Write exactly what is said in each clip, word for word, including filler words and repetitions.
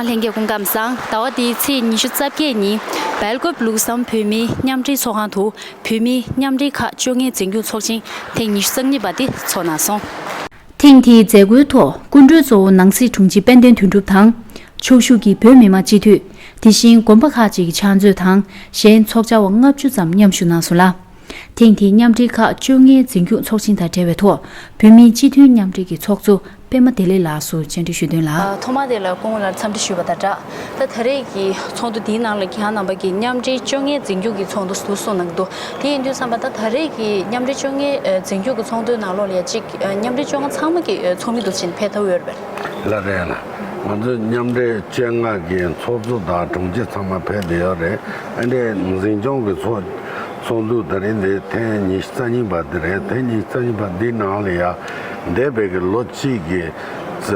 ལྷན་རྒྱས་སྐུ་ཁམས་བཟང་། ཟླ་བ་འདིའི་ཚེས་ཉི་ཤུ་རྩ་བརྒྱད་ཉིན་སྦེལ་ཀོབ་ལུགས་བསམ་བོད་མིའི་མཉམ་འབྲེལ་ཚོགས་ཁང་དུ་བོད་མིའི་མཉམ་འབྲེལ་ཁག་བཅོ་ལྔའི་འཛིན་སྐྱོང་ཚོགས་ཆེན་ཐེངས་ཉི་ཤུ་རྩ་གཉིས་པ་དེ་ཚོགས་གནང་སོང་། ཐེངས་དེའི་མཛད་སྒོའི་ཐོག་སྐུ་མགྲོན་གཙོ་བོ་ནང་སྲིད་དྲུང་ཆེ་དཔལ་ལྡན་དོན་གྲུབ་དང་། ཕྱོགས་བཞུགས་ཀྱི་བོད་མི་མང་སྤྱི་འཐུས། དེ་བཞིན་དགོན་པ་ཁག་ཅིག་གི་ཕྱག་མཛོད་དང་གཞན་ཚོགས་བཅར་བ་ལྔ་བཅུ་ཙམ་མཉམ་ཞུགས་གནང་སོང་ལ། ཐེངས་དེའི་མཉམ་འབྲེལ་ཁག་བཅོ་ལྔའི་འཛིན་སྐྱོང་ཚོགས་ཆེན་དང་འབྲེལ་བའི་ཐོག་བོད་མིའི་སྤྱི་མཐུན་མཉམ་འབྲེལ་གྱི་ཚོགས་གཙོ་པད་མ་བདེ་ལེགས་ལགས་སུ་བཅར་འདྲི་ཞུས་དོན་ལ། ཨ། ཐོག་མ་དེ་ལ་སྐུ་ངོ་ལ་འཚམས་འདྲི་ཞུས་པ་དང་སྦྲགས། ད་ད་རེས་ཀྱི་ཚོགས་འདུ་འདིའི་ནང་ལ་ཁྱེད་རྣམ་པ་གིས་མཉམ་འབྲེལ་བཅོ་ལྔའི་འཛིན་སྐྱོང་གི་ཚོགས་འདུ་ཟུར་གསུངས་གནང་གི་འདུག་དེ་ཡིན་དུས་ཙམ་པ་ད་ད་རེས་ཀྱི་མཉམ་འབྲེལ་བཅོ་ལྔའི་ཨ་འཛིན་སྐྱོང་གི་ཚོགས་འདུའི་ནང་ལོགས་ལ་ཡ་གཅིག་ཨ་མཉམ་འབྲེལ་བཅོ་ལྔ་ཚང་མ་གི་ཨ་ཚོགས་མི་འདུག་ཕྱིན་ཕེབས་ཐུབ་ཡོད་རེད་པས། ལགས་རེད་ལགས། ང་ཚོ་མཉམ་འབྲེལ་བཅོ་ལྔ་གི་ཚོགས་གཙོ་དང་དྲུང་ཆེ་ཚང་མ་ཕེབས་བསྡད་ཡོད་རེད། ཨ་འདྲའི་འཛིན་སྐྱོང་གི་ཚོགས་ཚོགས་འདུ་དེ་རིང་འདི་ཐེངས་ཉི་ཤུ་རྩ་གཉིས་པ་འདི་རེད། ཐེངས་ཉི་ཤུ་རྩ་གཉིས་པ་འདི་ནང་ལ་ཡ་འདས་པའི་གི་ལོ་གཅིག་གི་ལས་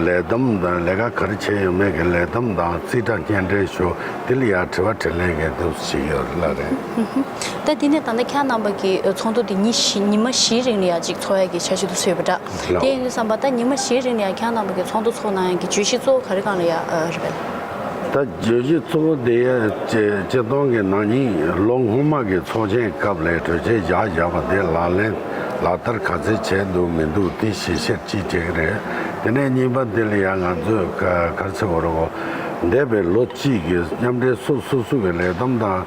བསྡོམས་དང་ལས་ཀ་ག་རེ་བྱས་ཡོད་མེད་ཀྱི་ལས་བསྡོམས་དང་རྩིས་ཁྲ་སྙན་སྒྲོན་ཞུ། དེ་ལ་ཡ་དྲི་བ་དྲིས་ལན་གྱི་འདུག་ཞིག་ཡོད་ལ་རེད། ད་དེ་ནས་ད་ལྟ་ཁྱེད་རྣམ་པ་གི་ཚོགས་འདུ་དེ་ཉིན་བཞི་ཉི་མ་བཞིའི་རིང་ལ་ཡ་གཅིག་ཚོགས་ཡ་གི་འཆར་གཞི་འདུག་ཟེར་བ་འདྲ། ལགས། དེ་ཡིན་དུས་ཙམ་པ་ད་ཉི་མ་བཞིའི་རིང་ལ་ཡ་ཁྱེད་རྣམ་པ་གི་ཚོགས་འདུ་ཚོགས་གནང་ཡ་གི་བརྗོད་གཞི་གཙོ་བོ་ག་རེ་སྒང་ལ་ཡ་རེད་པས། ད་བརྗོད་གཞི་གཙོ་བོ་དེ་ཡ་སྤྱི་སྤྱི་སྟོང་གི་ནང་ཉིད་ལོ་སྔོན་མ་གི་ཚོགས་ཆེན་སྐབས་ལ་གྲོས་ཆོད་བཞག་བཞག་པ་དེ་ལག་ལེན་ལག་བསྟར་ག་ཚད་བྱས་འདུག་མི་འདུག་དེ་ཞིབ་བཤེར་གཅིག་བྱེད་ཀྱི་རེད། དེ་ནས་གཉིས་པ་དེ་ལ་ཡང་ང་ཚོས་ག་ག་རེ་ཟེར་དགོས་རེད་གོ། འདས་པའི་ལོ་གཅིག་གི་མཉམ་འབྲེལ་སོ་སོ་སོ་གི་ལས་བསྡོམས་དང་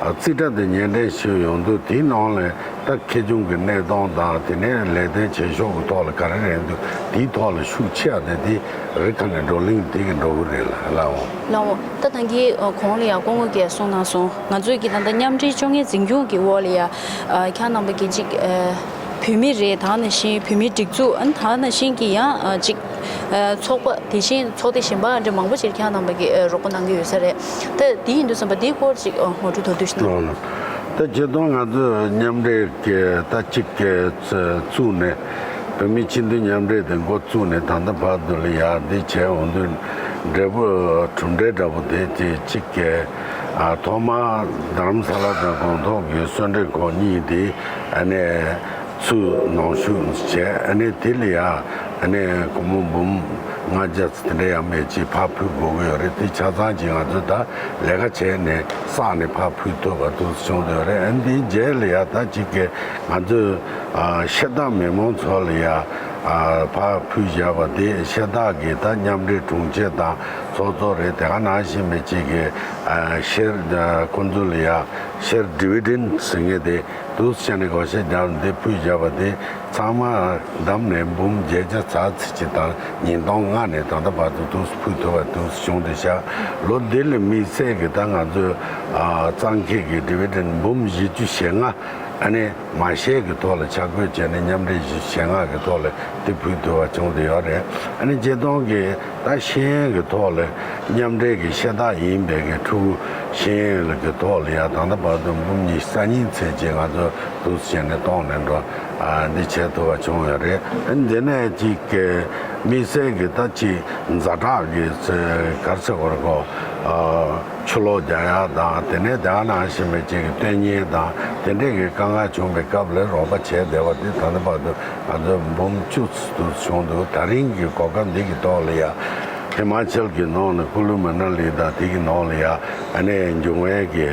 རྩིས་ཁྲ་དེ་སྙན་སྒྲོན་ཞུས་ཡོང་དུས་དེའི་ནང་ལ་ད་ཁེ་གྱོང་གི་གནས་སྟངས་དང་དེ་ནས་ལས་དོན་བྱེད་ཕྱོགས་ཀྱི་ཐོག་ལ་ག་རེ་རེད་འདུག་དེའི་ཐོག་ལ་ཤུགས་ཆེ་བ་དེ་དེ། རི་ཁ་ནས་བགྲོ་གླེང་དེ་གི་འགྲོ་གི་རེད་ལ་ལའོ། ལའོ། ད་ད་གིན་གོང་ལ་ཡང་སྐུ་ངོ་གིས་གསུངས་གནང་སོང་། ང་ཚོས་ཀྱི་ད་ལྟ་མཉམ་འབྲེལ་བཅོ་ལྔའི་འཛིན་སྐྱོང་གི་འོག་ལ་ཡང་ཁྱེད་རྣམ་པ་གིས་ཅིག་བོད་མི་རེད། ད་ནང་བཞིན་བོད་མིའི་སྒྲིག་འཛུགས། ཨ་ནི་ད་ནང་བཞིན་གྱི་ཡང་ཅིག་ཚོགས་པ་དེ་བཞིན་ཚོགས་སྡེ་གཞན་པ་འདྲ་མང་པོ་ཅིག་ཁྱེད་རྣམ་པ་གིས་རོགས་པ་གནང་གི་ཡོད་ས་རེད། ད་དེ་ཡིན་དུས་ཙམ་པ་དེའི་སྐོར་ཅིག་ངོ་སྤྲོད་མདོར་བསྡུས་ཤིག་གནང་། ད་སྤྱིར་བཏང་ང་ཚོས་མཉམ་འབྲེལ་གྱི་ད་ཅིག་གི་བཙུགས་ནས་བོད་མིའི་སྤྱི་མཐུན་མཉམ་འབྲེལ་དེ་འགོ་བཙུགས་ནས་ད་ལྟ་བར་དུ་ལ་ཡ་འདི་བྱས་འོང་དུས་འབྲས་བུ་གྲུབ་འབྲས་འདྲ་པོ་དེ་དེ་གཅིག་གི་ཨ་ཐོག་མར་རྡ་རམ་ས་ལ་དང་སྒང་ཏོག་གི་གསོལ་མགྲོན་ཁང་གཉིས་དེ་ཨ་ནི་ཚུར་ནང་ཞུགས་བྱས། ཨ་ནི་དེ་ལ་ཡ་ཨ་ནི་སྒོར་མོ་འབུམ་ལྔ་བརྒྱ་དེ་འདྲ་ཡང་མེད་ཅིག་ཕར་ཕུལ་དགོས་ཀྱི་ཡོད་རེད། དེ་ཆ་ཚང་ཅིག་ང་ཚོས་ད་ལས་ཀ་བྱས་ནས་བསགས་ནས་ཕར་ཕུལ་ཐུབ་པ་དུ་བྱུང་འདུག་རེད། ཨ་ནི་དེའི་རྗེས་ལ་ཡ་ད་ཅིག་གི་ང་ཚོས་ཨ་ཤ་སྟག་མི་མང་ཚོ་ལ་ཡ་ཨ་ཕར་ཕུལ་བཞག་པ་དེ་ཤ་སྟག་གི་ད་མཉམ་འབྲེལ་དྲུང་ཆེ་དང་ཚོགས་གཙོ་རེད། དེ་ག་ནང་བཞིན་པའི་ཅིག་གི་ཨ་ཤེར་ཨ་ཁོང་ཚོ་ལ་ཡ་ཤེར་ཌི་བི་ཌེན་ཟེར་མཁན་དེ་དུ་བྱས་ནས་བགོ་བཤའ་བརྒྱབ་ནས་དེ་ཕུལ་བཞག་པ་དེ་ཚང་མ་བསྡོམས་ནས་འབུམ་བརྒྱད་བརྒྱ་ཙམ་ཅིག་དང་ཉིས་སྟོང་ལྔ་ནས་ད་ལྟ་བར་དུ་དུ་ཕུལ་ཐུབ་པ་དུ་བྱུང་འདུག་ཤག་ལོ་འདི་ལ་དམིགས་བསལ་གྱི་ད་ང་ཚོས་ཨ་གཙང་ཁེ་གི་ཌི་བི་ཌེན་འབུམ་བཞི་བཅུ་ཞེ་ལྔ་ཨ་ནི་མ་ཤས་ཀྱི་ཐོག་ལ་ཆ་བགོས་བྱས་ནས་མཉམ་འབྲེལ་བཞི་བཅུ་ཞེ་ལྔ་གི་ཐོག་ལ་དེ་ཕུལ་ཐུབ་པ་བྱུང་བསྡད་ཡོད་རེད། ཨ་ནི་སྤྱིར་བཏང་གི་ད་ཤེས་ཡོན་གྱི་ཐོག་ལ་མཉམ་འབྲེལ་གྱི་ཤ་སྟག་ཡིན་པའི་གི་ཕྲུ་གུ་ཤེས་ཡོན་གྱི་ཐོག་ལ་ཡང་ད་ལྟ་བར་དུ་འབུམ་ཉི་ཤུ་རྩ་གཉིས་ཚད་ཅིག་ང་ཚོ་འདུག་སེ་བྱས་ནས་གཏོང་ནས་འགྲོ་ཨ་འདི་བྱེད་ཐུབ་པ་བྱུང་ཡོད་རེད། ཨ་ནི་འདི་ནས་ཅིག་གི་དམིགས་བསལ་གྱི་ད་ཅིག་ཛ་དྲག་གི་ག་རེ་ཟེར་དགོས་རེད་གོ། ཨ་ཆུ་ལོག་རྒྱག་ཡག་དང་དེ་ནས་དེ་ག་ནང་བཞིན་པའི་ཅིག་གི་སྟོན་ཉེན་དང་དེ་འདྲས་ཀྱི་དཀའ་ངལ་བྱུང་བའི་སྐབས་ལ་རོགས་པ་བྱས་བསྡད་པ་དེ་ད་ལྟ་བར་དུ་ང་ཚོ་འབུམ་བཅུ་ཙམ་དུ་བྱུང་འདུག་ད་རིང་གི་གོ་སྐབས་འདི་གི་ཐོག་ལ་ཡ་ཧི་མ་ཅལ་གྱི་ནང་ནས་ཀུ་ལུ་མ་ན་ལི་དང་དེ་གི་ནང་ལ་ཡ་ཨ་ནི་འབྱུང་བའི་གི་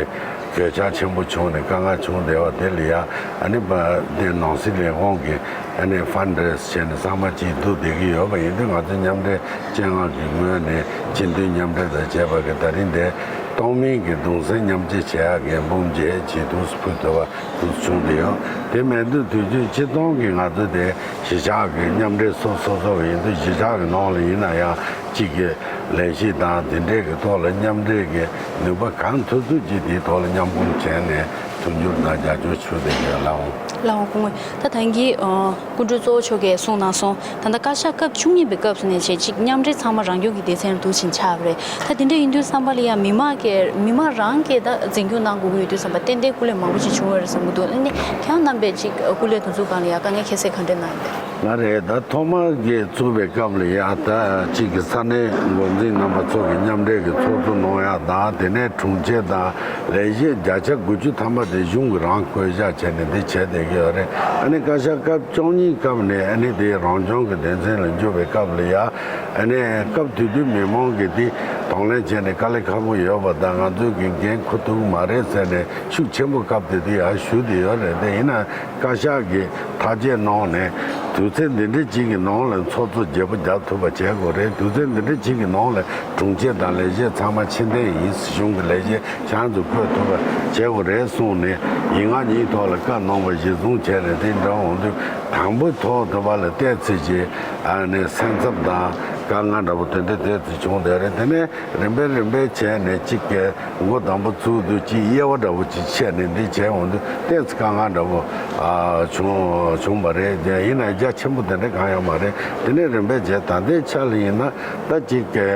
གོད་ཆག་ཆེན་པོ་བྱུང་ནས་དཀའ་ངལ་བྱུང་བསྡད་པ་དེ་ལ་ཡ་ཨ་ནི་པ་དེ་ནང་སྲིད་ལས་ཁུངས་ཀྱི་ཨ་ནི་ཕན་རེས་བྱས་ནས་ཚང་མ་གཅིག་བསྡུ་བསྡད་ཀྱི་ཡོད་པ་ཡིན་དུས་ང་ཚོ་མཉམ་འབྲེལ་སྤྱི་ནོར་གྱི་ངོས་ནས་སྤྱི་མཐུན་མཉམ་འབྲེལ་དང་བཅས་པ་གི་ད་རིང་འདིར་གཏོང་མིན་གྱི་གདུང་སེམས་མཉམ་སྐྱེད་བྱེད་ཡག་གི་འབུམ་བརྒྱད་ཅིག་དུ་ཕུལ་ཐུབ་པ་དུ་བྱུང་བསྡད་ཡོད། དེ་མེད་དུས་དུས་རྒྱུན་སྤྱི་བཏང་གི་ང་ཚོ་དེ་གཞིས་ཆགས་ཀྱི་མཉམ་འབྲེལ་སོ་སོ་སོ་ཡིན་དུས་གཞིས་ཆགས་ཀྱི་ནང་ལ་ཡིན་ན་ཡང་གཅིག་གི་ལས་གཞི་དང་དེ་འདྲས་ཀྱི་ཐོག་ལ་མཉམ་འབྲེལ་གྱི་ནུས་པ་གང་ཐུབ་ཐུབ་ཀྱིས་དེའི་ཐོག་ལ་མཉམ་སྤུངས་བྱས་ནས་མཐུན་འགྱུར་དང་རྒྱབ་སྐྱོར་ཞུ་བསྡད་ཡོད་ལགས། ལགས་འོང་སྐུ་ངོ། ད་ད་གིན་སྐུ་མགྲོན་གཙོ་བོ་མཆོག་གིས་གསུངས་གནང་སོང་། ད་ལྟ་བཀའ་ཤག་སྐབས་བཅུ་གཉིས་པའི་སྐབས་སུ་ནས་བྱས་གཅིག་མཉམ་འབྲེལ་ཚང་མ་རང་སྐྱོང་གི་སྡེ་ཚན་ལ་འདུག་ཕྱིན་ཆགས་པ་རེད། ད་དེ་འདྲ་ཡིན་དུས་ཙམ་པ་ལ་ཡང་མི་མང་གིས་མི་མང་རང་གིས་ད་འཛིན་སྐྱོང་གནང་དགོས་ཀྱི་ཡོད་དུས་ཙམ་པ་ཏན་ཏན་སྐུ་ལས་མང་པོ་ཅིག་བྱུང་བ་རེད་བསམ་གྱི་འདུག་ཨ་ནི་ཁྱེད་རྣམ་པས་གཅིག་སྐུ་ལས་དེ་ཚོའི་སྒང་ལ་ཡང་དཀའ་ངལ་ཁྱད་བསད་ག་འདྲས་གནང་ཡོད་པས། ལགས་རེད། ད་ཐོག་མར་གྱི་བཙུགས་པའི་སྐབས་ལ་ཡ་ད་གཅིག་གི་ས་གནས་འགོ་འཛིན་རྣམ་པ་ཚོ་གི་མཉམ་འབྲེལ་གྱི་ཚོགས་གཙོ་གནང་ཡག་དང་། དེ་ནས་དྲུང་ཆེ་དང་ལས་བྱེད་བརྒྱ་ཆ་དགུ་བཅུ་ཐམ་པ་དེ་གཞུང་གིས་རང་བསྐོ་གཞག་བྱས་ནས་འདི་བྱས་བསྡད་ཀྱི་ཡོད་རེད། ཨ་ནི་བཀའ་ཤག་སྐབས་བཅུ་གཉིས་སྐབས་ནས་ཨ་ནི་དེ་རང་སྐྱོང་གི་སྡེ་ཚན་ལ་འགྱུར་བའི་སྐབས་ལ་ཡ། ཨ་ནི་སྐབས་དེ་དུས་མི་མང་གིས་དེ་གདོང་ལེན་བྱས་ནས་དཀའ་ལས་ཁག་པོ་ཡོད་པ་དང་། ང་ཚོས་ཀྱི་འགན་འཁུར་ཐུབ་ཀྱི་མ་རེད་ཟེར་ནས་ཤུགས་ཆེན་པོ་སྐབས་དེ་དུས་ཡང་ཞུས་བསྡད་ཡོད་རེད། དེ་ཡིན་ན་བཀའ་ཤག་གིས་ཐག་བཅད་གནང་ནས་དུས་ཚོད་འདི་འདྲ་ཅིག་གི་ནང་ལ་ཚོགས་གཙོ་བརྗེ་པོ་རྒྱག་ཐུབ་པ་བྱེད་དགོས་རེད། དུས་ཚོད་འདི་འདྲ་ཅིག་གི་ནང་ལ་དྲུང་ཆེ་དང་ལས་བྱེད་ཚང་མ་ཕྱིར་འཐེན་ཡིན། གཞུང་གི་ལས་བྱེད་ཤང་དུ་བསྐོས་ཐུབ་པ་བྱེད་དགོས་རེད་གསུངས་ནས། ཡིག་ངག་གཉིས་ཐོག་ལ་བཀའ་གནང་བ་གཞིར་བཟུང་བྱས་ནས། དེ་འདྲ་འོང་དུས་དང་པོའི་ཐོག་དེ་བ་ལ་བལྟས་ཚེ་ཅིག་ཨ་ནི་སེམས་འཚབ་དང་དཀའ་ངལ་འདྲ་པོ་དེ་འདྲ་དེ་ཚོ་བྱུང་བསྡད་རེད། དེ་ནས་རིམ་པས་རིམ་པས་བྱས་ནས་གཅིག་གི་འགོ་དང་པོ་ཚུགས་དུས་གཅིག་དབྱེ་བ་འདྲ་པོ་ཅིག་ཕྱེ་ནས་འདི་བྱས་འོང་དུས་ཏོག་ཙམ་དཀའ་ངལ་འདྲ་པོ་ཨ་བྱུང་བྱུང་བ་རེད། དེ་ཡིན་ན་རྒྱ་ཆེན་པོ་དེ་འདྲ་གང་ཡང་མ་རེད། དེ་ནས་རིམ་པས་བྱས་ད་ལྟའི་ཆ་ལ་ཡིན་ན་ད་གཅིག་གི་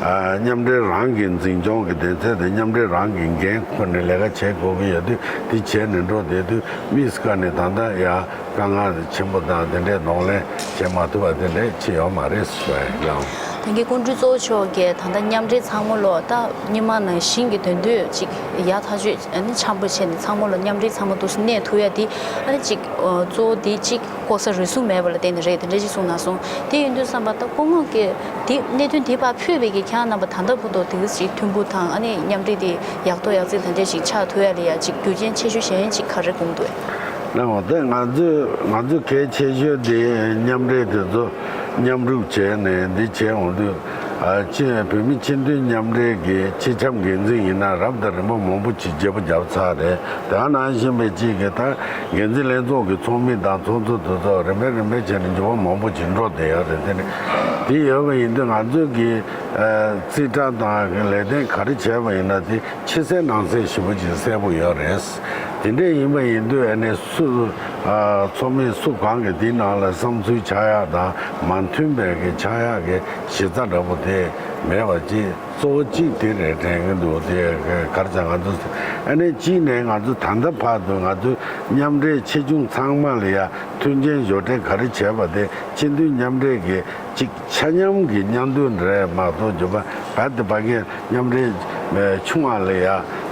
ཨ་མཉམ་འབྲེལ་རང་གི་འཛིན་སྐྱོང་གི་སྡེ་ཚན་དེ་མཉམ་འབྲེལ་རང་གི་འགན་ཁུར་ནས་ལས་ཀ་བྱེད་དགོས་ཀྱི་ཡོད་དུས། དེ་བྱས་ནས་འགྲོ་བསྡད་དུས་དམིགས་སུ་བཀར་ནས་ད་ལྟ་ཡ། དཀའ་ངལ་ཆེན་པོ་དང་དེ་འདྲའི་གདོང་ལེན་བྱེད་མ་ཐུབ་པ་དེ་འདྲའི་ཅི་ཡོད་མ་རེད་ཟེར་ཞུ་བ་ཡིན། ད་གིན་སྐུ་མགྲོན་གཙོ་བོ་མཆོག་གིས་ད་ལྟ་མཉམ་འབྲེལ་ཚང་མ་ལོ་ད་སྔོན་མ་ནང་བཞིན་གྱི་དོན་དུ་ཅིག་ཡག་ཐག་ཆོད་ཨ་ནི་འཆམ་པོ་བྱས་ནས་ཚང་མ་ལོ་མཉམ་འབྲེལ་ཚང་མ་འདུག་སེ་གནས་ཐུབ་ཡ་དེ་ཨ་ནི་ཅིག་གཙོ་བོ་དེ་ཅིག་ལྐོག་ཟ་རུལ་སུངས་མེད་པ་ལ་བརྟེན་ནས་རེད། དེ་འདྲ་ཅིག་གསུངས་གནང་སོང་། དེ་ཡིན་དུས་ཙམ་པ་ད་སྐུ་ངོ་གིས་དེ་གནད་དོན་དེ་ཕར་ཕུད་པའི་གི་ཁྱེད་རྣམ་པ་ད་ལྟ་བར་དུ་དེ་ཅིག་མཐུན་པོ་དང་ཨ་ནི་མཉམ་འབྲེལ་དེ་ཡག་ཐོག་ཡག་བརྩེགས་དེ་འདྲ་ཞིག་ཆགས་ཐུབ་ཡ་ལ་ཡ་ཅིག་རྒྱུ་རྐྱེན་ཆེ་ཤོས་གཞན་ཅིག་ག་རེ་དགོངས་འདུག་ཨེ། ལགས་འོང་། དེ་ང་ཚོས་ང་ཚོས་གལ་ཆེ་ཤོས་དེ་མཉམ་འབྲེལ་དེ་ཚོ་མཉམ་རུབ་བྱས་ནས་འདི་བྱས་འོང་དུས། ཨ་ཅེ་བོད་མི་སྤྱི་མཐུན་མཉམ་འབྲེལ་གྱི་སྤྱི་ཁྱབ་འགན་འཛིན་ཡིན་ན་རབ་དང་རིམ་པ་མང་པོ་ཅིག་བརྗེ་པོ་བརྒྱབ་ཚར་རེད། དེ་ནང་བཞིན་པའི་ཅིག་གི་ད་འགན་འཛིན་ལྷན་ཚོགས་ཀྱི་ཚོགས་མི་དང་ཚོགས་གཙོ་དེ་ཚོ་རིམ་པས་རིམ་པས་བྱས་ནས་འགྱུར་བ་མང་པོ་ཅིག་འགྲོ་བསྡད་ཡོད་རེད། དེ་ནི་དེ་ཡོད་པ་ཡིན་དུས་ང་ཚོས་ཀྱི་ཨ་རྩིས་ཁྲ་དང་ལས་དོན་ག་རེ་བྱས་པ་ཡིན་ན་དེ། ཕྱི་གསལ་ནང་གསལ་ཞེ་པོ་ཅིག་གསལ་པོ་ཡོད་རེད། དེ་འདྲ་ཡིན་པ་ཡིན་དུས་ཨ་ནི་སུ་ཨ་ཚོགས་མི་སུ་གང་གི་དེའི་ནང་ལ་བསམ་ཚུལ་ཆགས་ཡག་དང་མ་མཐུན་པའི་གི་ཆགས་ཡག་གི་གཞི་རྩ་འདྲ་པོ་དེ་མེད་པ་ཅིག་གཙོ་བོ་གཅིག་དེ་རེད་དྲན་གི་འདུག་དེ་ག་རེ་ཟེར་ང་ཚོ་ཨ་ནི་གཅིག་ནས་ང་ཚོ་ད་ལྟ་བར་དུ་ང་ཚོ་མཉམ་འབྲེལ་ཆེ་ཆུང་ཚང་མ་ལ་ཡ་མཐུན་རྐྱེན་སྦྱོར་སྤྲོད་ག་རེ་བྱས་པ་དེ་སྤྱི་མཐུན་མཉམ་འབྲེལ་གྱི་གཅིག་ཆ་མཉམ་གྱི་མཉམ་འདུས་རེད་མ་གཏོགས་རྒྱུ་པ་བར་དུ་ཕ་གིའི་མཉམ་འབྲེལ་ཆུང་བ་ལ་ཡ་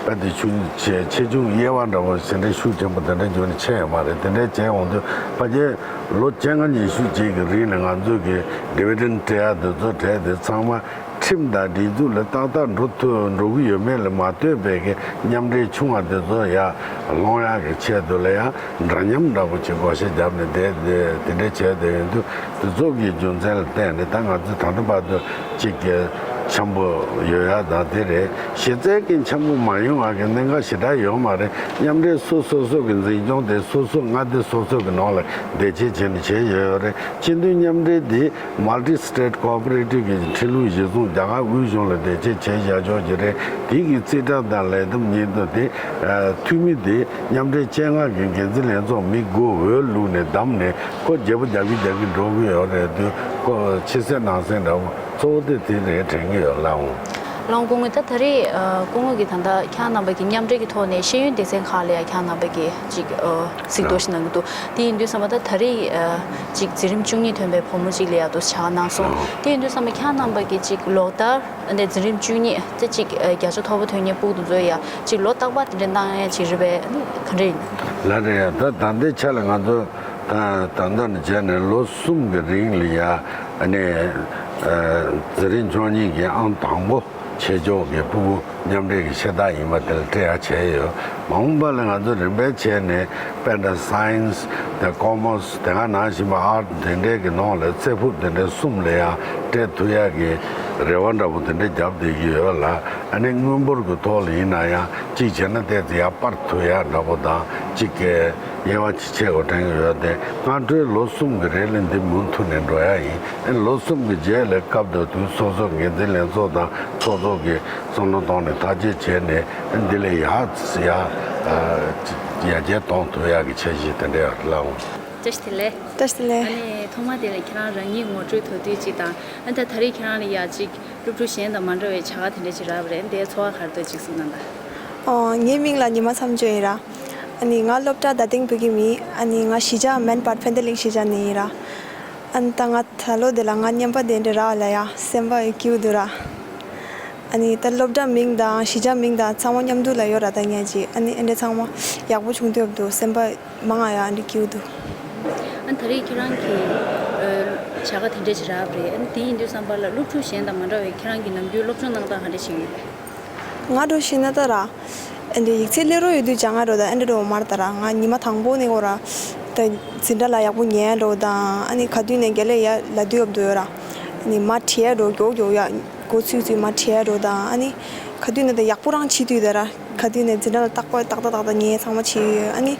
བར་དུ་ཆུང་ཆེ་ཆེ་ཆུང་དབྱེ་བ་འདྲ་བོ་ཞེ་འདྲ་ཤུགས་ཆེན་པོ་དེ་འདྲ་འཇོག་ནས་ཆེ་ཡོད་མ་རེད། དེ་འདྲ་བྱས་འོང་དུས་ཕ་གིའི་ལོ་བཅོ་ལྔ་ཉི་ཤུ་ཅིག་གི་རིང་ལ་ང་ཚོ་གི་ཌི་བི་ཌེན་སྤྲད་ཡ་དེ་ཚོ་སྤྲད་དེ་ཚང་མ་ཁྲིམས་དང་སྒྲིག་འཛུགས་ལ་ཏག་ཏག་འགྲོ་ཐུབ་འགྲོ་གི་ཡོད་མེད་ལ་མ་ལྟོས་པའི་གི་མཉམ་འབྲེལ་ཆུང་བ་དེ་ཚོ་ཡ་སློང་ཡག་གི་ཆེད་དུ་ལ་ཡ། འདྲ་མཉམ་འདྲ་པོ་ཅིག་བགོ་བཤའ་བརྒྱབ་ནས་བསྡད་དེ་དེ་འདྲ་བྱས་དེ་ཡོང་དུས་དེ་ཚོ་གི་རྒྱུ་མཚན་ལ་བརྟེན་ནས་ད་ང་ཚོ་ད་ལྟ་བར་དུ་གཅིག་གི་འཆམ་པོ་ཡོད་ཡ་ད་དེ་རེད། གཞི་རྩའི་གི་འཆམ་པོ་མ་ཡོང་བ་གི་གནད་འགག་ཞེ་དྲག་ཡོད་མ་རེད། མཉམ་འབྲེལ་སོ་སོ་སོ་གི་འཛིན་སྐྱོང་དེ་སོ་སོ་མངའ་སྡེ་སོ་སོ་གི་ནང་ལ་བདེ་སྐྱིད་བྱས་ནས་བྱས་ཡོད་ཡོད་རེད། སྤྱི་མཐུན་མཉམ་འབྲེལ་དེ་Multi State Cooperative གི་ཁྲིམས་ལུགས་གཞི་བཟུང་རྒྱ་གར་དབུས་གཞུང་ལ་བདེ་སྐྱིད་བྱས་བཞག་ཆོག་གི་རེད། དེ་གི་རྩིས་ཁྲ་དང་ལས་བསྡོམས་ཉིན་དུ་དེ་འཐུས་མི་དེ། མཉམ་འབྲེལ་བཅོ་ལྔ་གི་འགན་འཛིན་ལྷན་ཚོགས་མི་དགུ་འོས་བླུགས་ནས་བདམས་ནས་ཁོ་བརྗེ་པོ་རྒྱག་གི་རྒྱག་གི་འགྲོ་གི་ཡོད་རེད་དུས་ཁོ་ཕྱི་གསལ་ནང་གསལ་འདྲ་བོ་གཙོ་བོ་དེ་དེ་རེད་དྲན་གི་ཡོད་ལགས་འོང་། ལགས་འོང་། སྐུ་ངོ་ད་ད་རེས་ཨ་སྐུ་ངོ་གིས་ད་ལྟ་ཁྱེད་རྣམ་པ་གི་མཉམ་འབྲེལ་གྱི་ཐོག་ནས་ཤེས་ཡོན་སྡེ་ཚན་ཁག་ལ་ཡང་ཁྱེད་རྣམ་པ་གིས་ཅིག་ཨ་གཟིགས་རྟོག་ཞིག་གནང་གི་འདུག་དེ་ཡིན་དུས་ཙམ་པ་ད་ད་རེས་ཨ་ཅིག་འཛིན་རིམ་བཅུ་གཉིས་ཐོན་པའི་བུ་མོ་ཅིག་ལ་ཡང་འདུག་ཕྱག་གནང་སོང་། དེ་ཡིན་དུས་ཙམ་པ་ཁྱེད་རྣམ་པ་གིས་ཅིག་ལོ་ལྟར་འདི་འཛིན་རིམ་བཅུ་གཉིས་དེ་ཅིག་ཨ་བརྒྱ་ཆ་མཐོ་པོ་ཐོན་མཁན་ཕྲུ་གུ་དེ་ཚོ་ཡ་ཅིག་ལོ་རྟག་པར་དེ་འདྲ་གནང་ཡ་ཅིག་རེད་པས། ཨ་ནི་ག་འདྲ་ཡིན། ལགས་རེད། ད་ད་ལྟའི་ཆ་ལ་ང་ཚོ་ད་ད་ལྟ་ནས་བྱས་ནས་ལོ་གསུམ་གྱི་རིང་ལ་ཡ་ཨ་ནི་ཨ་འཛིན་རིམ་བཅུ་གཉིས་ཀྱི་ཨང་དང་པོ་ཆེ་ཕྱོགས་ཀྱི་ཕྲུ་གུ་མཉམ་འབྲེལ་གྱི་ཤེས་རྟགས་ཡིན་པ་དེ་ལ་སྤྲད་ཡ་བྱས་ཡོད། མ་འོངས་པ་ལ་ང་ཚོ་རིམ་པས་བྱས་ནས་དཔེར་ན་སའེན་སི་དང་ཀོ་མར་སི་དེ་ག་ནང་བཞིན་པ་ཨར་ཊི་དེ་འདྲའི་གི་ནང་ལ་རྩེ་ཕུད་དེ་འདྲའི་གསུམ་ལ་ཡང་སྤྲད་ཐུབ་ཡག་གི་རེ་བ་འདྲ་པོ་དེ་འདྲ་བརྒྱབ་བསྡད་ཀྱི་ཡོད་ལ། ཨ་ནི་དངུལ་འབོར་གྱི་ཐོག་ལ་ཡིན་ན་ཡང་གཅིག་བྱས་ན་ཏོག་ཙམ་ཡར་སྤར་ཐུབ་ཡག་འདྲ་པོ་དང་གཅིག་གི་དབྱེ་བ་གཅིག་ཕྱེ་དགོས་དྲན་གྱི་ཡོད་དེ། སྔ་འགྲོའི་ལོ་གསུམ་གྱི་རིང་ལ་འདི་མུ་མཐུད་ནས་འགྲོ་ཡག་ཡིན། ཨ་ནི་ལོ་གསུམ་གྱི་རྗེས་ལ་སྐབས་དང་དུས་སོ་སོ་འགན་འཛིན་ལྷན་ཚོགས་དང་ཚོགས་གཙོ་གིས་བསམ་བློ་བཏང་ནས་ཐག་གཅོད་བྱས་ནས་འདི་ལས་ཡར་ཡར་ཡར་རྒྱས་གཏོང་ཐུབ་ཡག་གི་འཆར་གཞི་དེ་འདྲ་ཡོད་ལགས་འོང་། བཀྲ་ཤིས་བདེ་ལེགས། བཀྲ་ཤིས་བདེ་ལེགས། ཨ་ནི་ཐོག་མ་དེ་ལ་ཁྱེད་རང་རང་ཉིད་ངོ་སྤྲོད་མདོར་བསྡུས་ཅིག་དང་། ཨ་ནི་ད་ད་རེས་ཁྱེད་རང་ལ་ཡ་ཅིག་སློབ་ཕྲུག་གཞན་དང་མ་འདྲ་བའི་བྱ་དགའ་དེ་འདྲ་ཅིག་རག་པ་རེད། འདིའི་ཚོར་བ་ག་རེ་འདུག་ཅིག་གསུངས་གནང་དང་། ཨོ། ངའི་མིང་ལ་ཉི་མ་མཚམས་སྦྱོར་ཡིན་ར། ཨ་ནི་ང་སློབ་གྲྭ་རྡ་སྟེང་བོད་ཁྱིམ་ཡིན། ཨ་ནི་ང་གཞིས་ཆགས་མན་སྤར་ཕན་བདེ་གླིང་གཞིས་ཆགས་ནས་ཡིན་ར། ཨ་ནི་ད་ང་ད་ལོ་དེ་ལ་ང་རྔན་པ་དེ་འདྲ་རག་ལ་ཡ་སེམས་པ་སྐྱིད་པོ་འདུག་ར། ཨ་ནི་ད་སློབ་གྲྭ་མིང་དང་གཞིས་ཆགས་མིང་དང་ཚང་མ་མཉམ་དུ་ལ་ཡོད་ར། ད་ངས་ཅི་ཨ་ནི་ཨེ་འདྲ་ཚང་མ་ཡག་པོ་བྱུང་དུས་སྐབས་དུ་སེམས་པ་མང་ང་ཡ་ཨ་འདྲ་སྐྱིད་པོ་འདུག་ཨ་ནི་ད་རེས་ཁྱེད་རང་གི་ཨ་བྱ་དགའ་དེ་འདྲ་ཅིག་རག་པ་རེད། ཨ་ནི་དེ་ཡིན་དུས་བསམ་པ་ལ་སློབ་ཕྲུག་གཞན་དང་མ་འདྲ་བའི་ཁྱེད་རང་གི་ནམ་རྒྱུན་སློབ་སྦྱོང་གནང་སྟངས་ག་འདྲ་ཞིག་ཡོད་པས། ང་འདྲ་བོ་ཤེས་ན་ད་ར། ཨ་འདི་ཡིག་ཚད་སླེབས་རོགས་ཡོད་དུས་སྦྱང་ང་འགྲོ་ད་ཨ་འདྲ་འགྲོ་མར་ད་ར། ང་ཉི་མ་དང་པོ་ནས་འོ་ར། ད་འཛིན་གྲྭ་ལ་ཡག་པོ་ཉན་འགྲོ་དང་ཨ་ནི་ག་དུས་ནས་རྒན་ལགས་ཡ་ལ་དུས་ཡོད་དུ་ཡོད་ར། ཨ་ནི་མ་བྲིས་ཡ་འགྲོ་མགྱོགས་མགྱོགས་ཡ་འགོ་ཚུགས་ཚུགས་མ་བྲིས་ཡ་འགྲོ་དང་ཨ་ནི་ག་དུས་ནས་ད་ཡག་པོ་རང་བྱེད་དུས་ད་ར། ག་དུས་ནས་འཛིན་གྲྭ་ལ་ཏག་པ་ཏག་ཏག་ཏག་ཏག་ཉན་ཚང་མ་བྱེད་ཡོད། ཨ་ནི་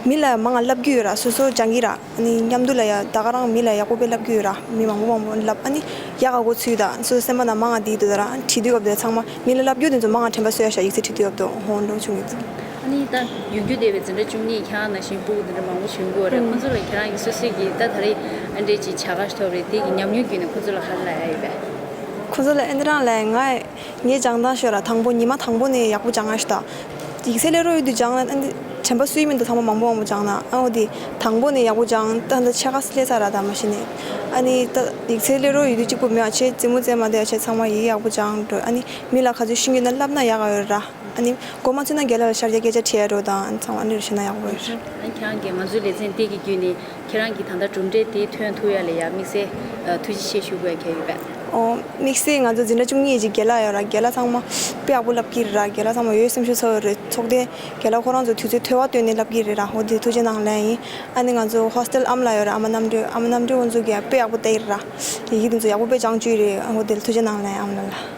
མི་ལ་མང་ང་ལབ་རྒྱུ་ཡོད་ར། སོ་སོ་སྦྱང་གི་ར། ཨ་ནི་མཉམ་དུ་ལ་ཡ་ད་ག་རང་མི་ལ་ཡག་པོ་དཔེ་ལབ་རྒྱུ་ཡོད་ར། མི་མང་པོ་མང་པོ་ལབ་ཨ་ནི་ཡག་ག་གོ་ཚུལ་དང་སོ་སོ་སེམས་པ་ན་མང་ང་བསྡད་འདུག་ད་ར། བྲིས་དུས་སྐབས་དེ་ཚང་མ་མི་ལ་ལབ་རྒྱུ་དེ་ཚོ་མང་ང་དྲན་པ་གསོས་ཡ་ཤ་ཡིག་ཚད་བྲིས་དུས་སྐབས་དུ་ཧོན་འགྲོ་བྱུང་ཡོད། ཨ་ནི་ད་ཡོང་རྒྱུ་བསྡད་པའི་འཛིན་གྲྭ་བཅུ་གཉིས་ཁྱེད་རང་ནང་བཞིན་སྤུ་གུ་འདི་འདྲ་མང་པོ་བྱུང་གི་ཡོད་རེད། ཁོང་ཚོ་ལ་ཁྱེད་རང་གི་སོ་སོའི་གི་ད་ད་རེས་ཨ་འདྲས་ཀྱི་བྱ་དགའ་ཞིག་ཐོབ་རེད། དེ་གི་ཉམས་མྱོང་བརྒྱུད་ནས་ཁོང་ཚོ་ལ་ག་རེ་ལབ་ཡ་ཡོད་པས། ཁོང་ཚོ་ལ་ཨེ་འདི་རང་ལ་ང་ངས་སྦྱང་སྟངས་ཤོད་ར། དང་པོ་ཉི་མ་དང་པོ་ནས་ཡག་པོ་སྦྱང་ང་ཞུ་ད། ཡིག་ཚད་སླེབས་རོགས་ཡོད་དུས་སྦྱང་ལ་ཨ་འདི་དྲན་པ་སུའི་མིན་དུ་ཚང་མ་མང་པོ་མང་པོ་སྦྱང་ན་ཨ་འོ་དེ་དང་པོ་ནས་ཡག་པོ་སྦྱང་ད་ད་ཆ་ག་སླེབས་ཚར་ར་ད་མ་གཞི་ནས། ཨ་ནི་ད་ཡིག་ཚད་སླེབས་རོགས་ཡོད་དུས་གཅིག་པུ་མེད་ཨ་ཆེ་རྩེད་མོ་རྩེད་མ་དེ་ཨ་ཆེ་ཚང་མ་ཡིག་ཡག་པོ་སྦྱང་འགྲོ། ཨ་ནི་མི་ལ་ག་ཚོད་ཤེས་ཀྱི་ན་ལབ་ན་ཡག་ག་ཡོད་ར། ཨ་ནི་མགོ་མ་ཚོས་ན་རྒན་ལགས་ལ་ཤར་རྒྱག་སྐད་ཆ་དྲིས་ཡ་འགྲོ་དང་ཚང་མ་ཨ་ནི་རུ་ཤེས་ན་ཡག་པོ་ཡོད་ར། ཨ་ཁྱེད་རང་གིས་ང་ཚོའི་ལེ་ཚན་འདི་གི་བརྒྱུད་ནས་ཁྱེད་རང་གིས་ད་ལྟ་གྲུབ་འབྲས་དེ་ཐོན་ཐུབ་ཡ་ལ་ཡ་དམིགས་བསལ་ཐུགས་རྗེ་ཆེ་ཞུ་དགོས་ཡ་གལ་ཡོད་པས། ཨོ། དམིགས་བསལ་ང་ཚོ་འཛིན་གྲྭ་བཅུ་གཉིས་ཀྱི་རྒན་ལགས་ཡོད་ར། རྒན་ལགས་ཚང་མ་དཔེ་ཡག་པོ་ལབ་ཀྱི་རེད་ར། རྒན་ལགས་ཚང་མ་ཡོད་སེམས་ཤུགས་ཚ་བོ་རེད། ཚོགས་སྡེ་རྒན་ལགས་ཁོ་རང་ཚོ་དུས་ཚོད་ཐོས་པ་བཏོན་ནས་ལབ་ཀྱི་རེད་ར། ཧོ་དེ་ཐུགས་རྗེ་གནང་ལན་ཡིན། ཨ་ནི་ང་ཚོ་ཧོ་སི་ཊེལ་ཨ་མ་ལགས་ཡོད་ར། ཨ་མ་རྣམ་གྲོལ་ཨ་མ་རྣམ་གྲོལ་ཁོང་ཚོ་གིས་དཔེ་ཡག་པོ་བལྟས་ཡིན་ར། ཡི་གེ་དེ་ཚོ་ཡག་པོ་དཔེ་སྦྱང་བཅུག་རེད། ཧོ་དེ་ལ་ཐུགས་རྗེ་གནང་ལན་ཨ་མ་ལགས་ལ།